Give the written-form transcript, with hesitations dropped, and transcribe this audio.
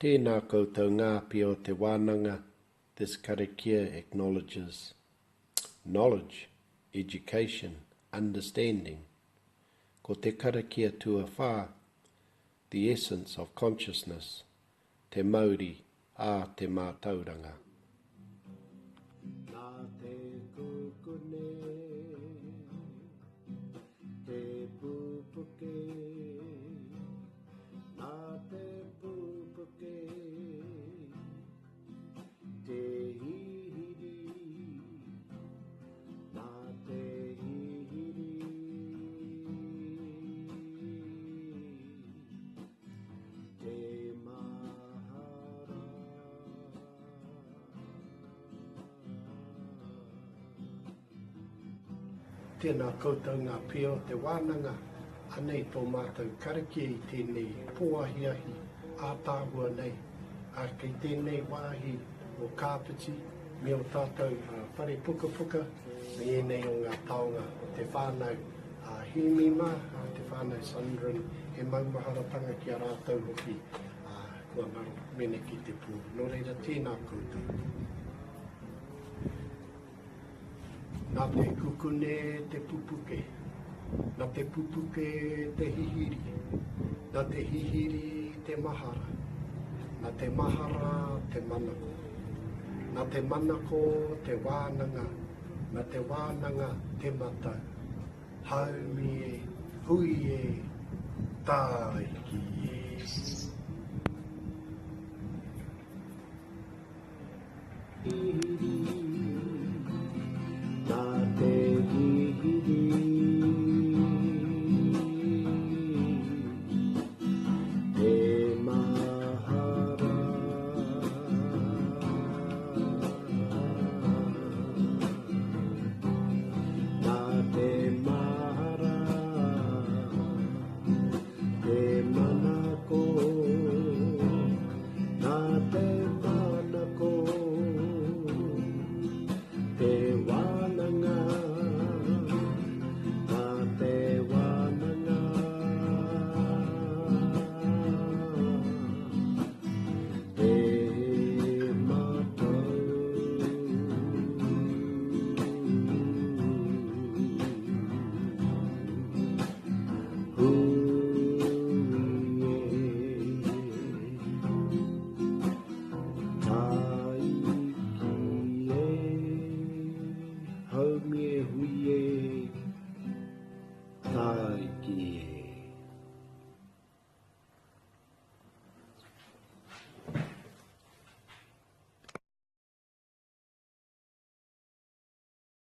Tēnā koutou ngā pia o te wānanga, this karakia acknowledges knowledge, education, understanding. Ko te karakia tuawhā, the essence of consciousness, te mauri a te mātauranga. Nā te kukune, te pupuke, nā te pupuke, te hihiri, nā te hihiri. Te mahara. Tēnā koutou ngā pia o te wānanga, anei tō mātou karakia i tēnei pōahiahi ātaahua nei, ā, kei tēnei wāhi o Kāpiti me ō tātou whare pukapuka me ēnei o ngā taonga o te whānau a Hēmi mā, a te whānau Sundren, he maumaharatanga ki a rātou hoki, ā, kua ngaro mene ki te pō. Nō reira, tēnā koutou. Nā te kukune te pupuke, nā te pupuke te hihiri, nā te hihiri te mahara, nā te mahara te manako, nā te manako te wānanga, nā te wānanga te matau. Haumi e, hui e, tāiki.